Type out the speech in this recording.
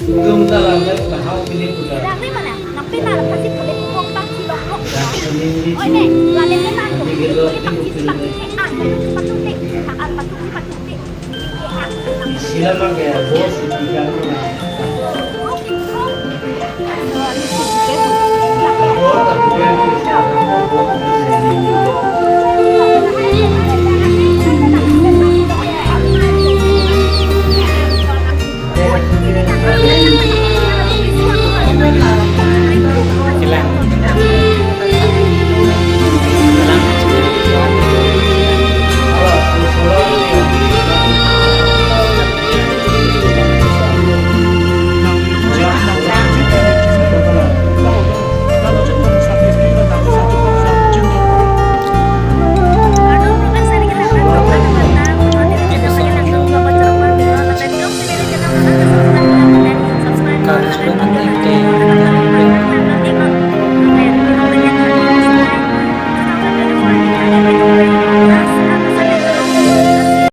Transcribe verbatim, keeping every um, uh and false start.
Tum ta lammet lahau pini putar. Dak ni mana? Nang pina la pasi pule pukok tang si lok lok. Dak pini ni. Oi ne, la le ne nang ko. Pini lo pule pini pasi pini. Pang si pang si. Ah, patu patu te. Ah, patu patu te. Isi lama ke bos isi kan mana.